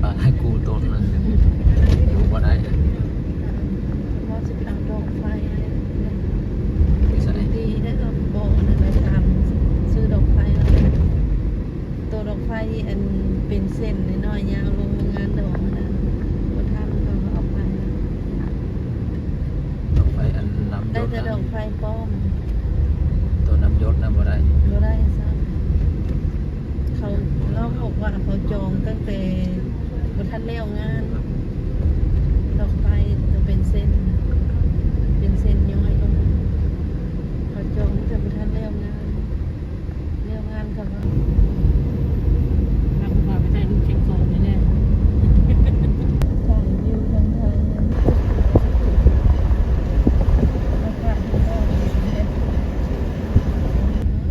ປາຫຼາຍກູ່ໂຕນນັ້ນ ຢູ່ບໍ່ໄດ້ ວ່າຊິໄປເອົາດອກໄຟ ຢູ່ໃສ? ດີໄດ້ເອົາບໍ່ ອັນນັ້ນໄປຖາມຊື້ດອກໄຟ ໂຕດອກໄຟ ອັນເປັນເສັ້ນນ້ອຍໆ ຍາວລົງມາງານດອກຫັ້ນນະ ບໍ່ທັນເຂົາເອົາໄປ ດອກໄຟອັນນ້ຳຢົດ ໄດ້ແຕ່ດອກໄຟປ້ອມ ໂຕນ້ຳຢົດນະບໍ່ໄດ້ ບໍ່ໄດ້ຊ້ຳ ເຂົາ ລາວບອກວ່າເຂົາຈອງຕັ້ງແຕ່ບໍ່ທັນແລ້ວງານ ດອກໄຟຈະເປັນເສັ້ນ ເປັນເສັ້ນຍ້ອຍລົງ ເຂົາຈອງຕັ້ງແຕ່ບໍ່ທັນແລ້ວງານ ແລ້ວງານກໍວ່າ ພາຜູ້ບ່າວໄປຖ່າຍຮູບເຊັກສອງນີ້ແຫຼະ ຖ່າຍວິວທາງໄທ ອາກາດດີແທ້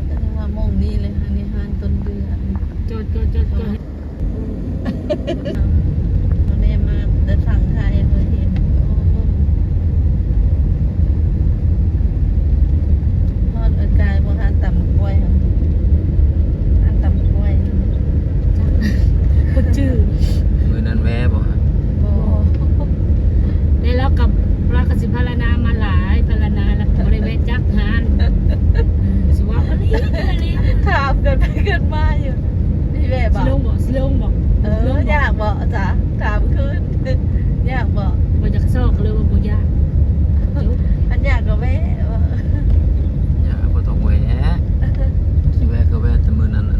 ແສດງວ່າໝ່ອງນີ້ແຫຼະ ອັນນີ້ຮ້ານຕົ້ນເດືອນ ຈອດໆໆໆ ເຮົາແນມມາແຕ່ຝັ່ງໄທ ເຮົາເຫັນ ໂອ້ ຮອດເອີກາຍບໍ່ ຮ້ານຕຳກ້ວຍ ຮ້ານຕຳກ້ວຍ ບໍ່ຈື່ ມື້ນັ້ນແວ່ບໍ່? ບໍ່ ແລ້ວລາວກໍ ລາວກໍຊິພາລະນາມາຫຼາຍ ພາລະນາແລ້ວບໍ່ໄດ້ແວ່ຈັກຮ້ານ ເອີ ຊິເວົ້າອີ່ຫຼີອີ່ຫຼີ ຖາມກັນໄປກັນມາຢູ່ ຊິແວ່ບໍ່? ຊິລົງບໍ່? ຊິລົງບໍ່? ເອີ ຢາກບໍ່? ຈ້າ ຖາມຄືນ ຢາກບໍ່? ບໍ່ຢາກຊອກ ຫຼືວ່າບໍ່ຢາກ? ຄັນຢາກກໍແວ່ ຢາກບໍ່ຕ້ອງແວ່ ຊິແວ່ກໍແວ່ແຕ່ມື້ນັ້ນນະ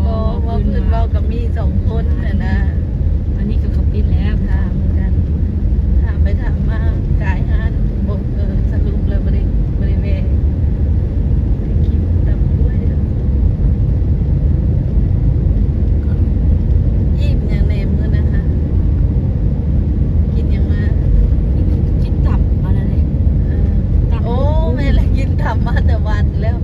ບໍ່ ເວົ້າພື້ນເວົ້າກໍມີສອງຄົນຫັ້ນນະ ອັນນີ້ກໍເຂົາປິດແລ້ວ ຖາມກັນ ຖາມໄປຖາມມາ ກາຍຮ້ານ ບໍ່ ເອີ ສະຫຼຸບແລ້ວບໍ່ໄດ້ ບໍ່ໄດ້ແວ່ ໄດ້ກິນຕຳກ້ວຍ ອີ່ຫຍັງແດ່ມື້ນັ້ນຫະ ກິນຫຍັງມາ? ກິນຕຳມານັ້ນແຫຼະ ເອີ ຕຳ ໂອ້ ແມ່ນແຫຼະ ກິນຕຳມາແຕ່ວັດແລ້ວ